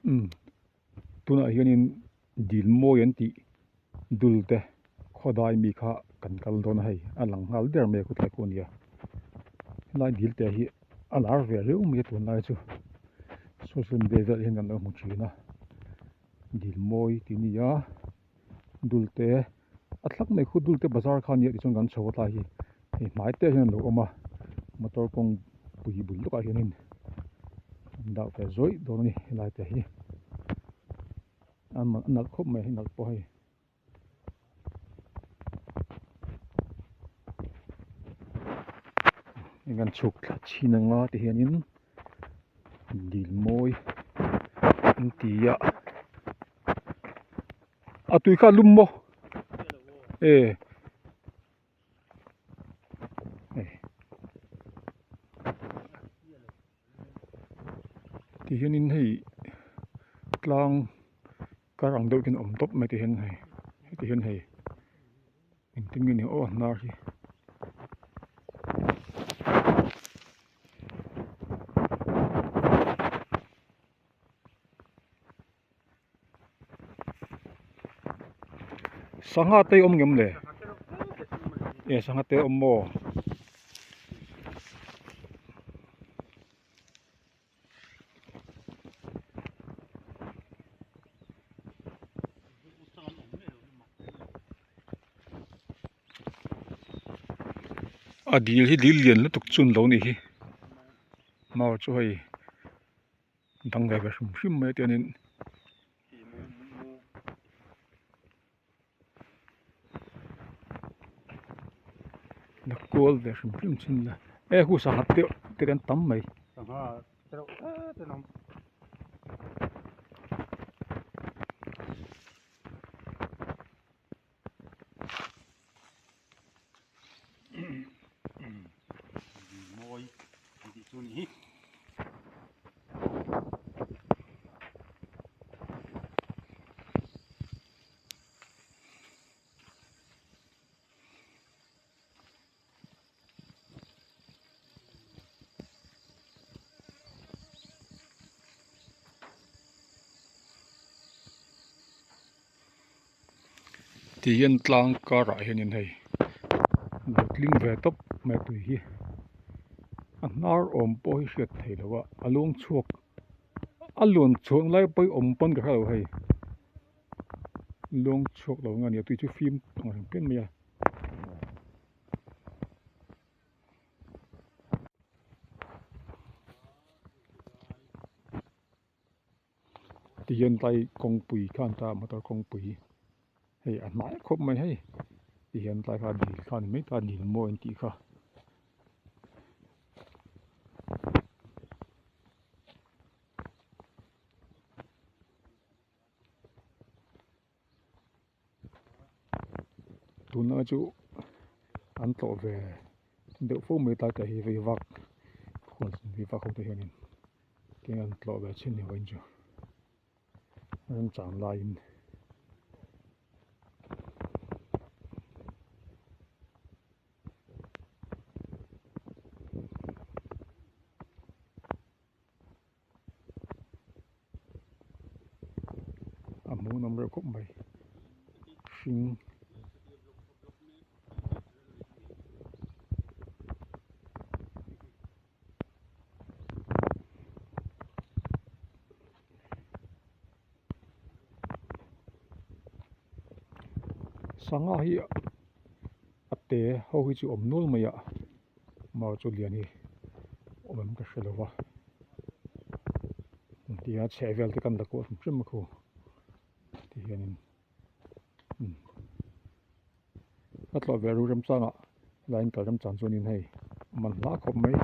Umm tunah hianin dil mawi an tih dul te khawdai mi kha kan kal dawn a hei a lang nghal der mai a khawtlai pawh a nia helai dil te hi a lar ve riau mai a tunlai chu social media velah hian kan lo hmu thin a dil mawi tih a ni a dul te a thlak mai khu dul te bazar kha a nia tichuan kan chho a tlai hi hei hmai te hian a lo awm a motor kawng pui bul lawkah hianin an dah ve zawih dawn a ni helai te hi a nalh khawp mai a nalh pawh hei. Heng an chhuk thla chhin anga ti hianin dil mawi an ti a a tui kha a lum maw e ti hianin hei tlang kar ang deuh hian a awm tawp mai ti hian hei heti hian hei engtin nge ni aw a hnar hi. Sangha te awm ngem le e sangha te awm maw a dil hi dil lian lutuk chu an lo nih hi mau chu hei. Dang ve ve hrim hrim mai a tiangin la kual ve hrim hrim thin la e hu sangha te te an tam mai. Sangha te reuh te te an awm. Mawi an tih chu a ni hi. Ti hian tlang karah hianin hei lo tling ve tawp mai tui hi a hnar awm pawh hi hriat theih loh a a luang chhuak a luan chhuak lai pawh hi awm pawn ka hre lo hei luang chhuak lo nge a ni a tui chu fim ang reng pian mai a. Ti hian tlai kawngpui kha an ta a motor kawngpui hei a hnai khawp mai hei ti hian tlai kha dil kha a ni mai ta dil mawi an tih kha. Tunlai chu an tlawh ve deuh fo mai tlai te hi vei vak khual vei vak ho te hianin keng an tlawh ve thin ni vawiin chu remchang laiin. A hmuhnawm reuh khawp mai hring sangha hi a te ho hi chu awm nual mai a mau chu lian hi awm em ka hre lo va tia chheh vel te kan la kuah hrim hrim a khu ti hianin umm a tlawh ve ru remchangah helai in kal remchang chuanin hei a man hla khawp mai.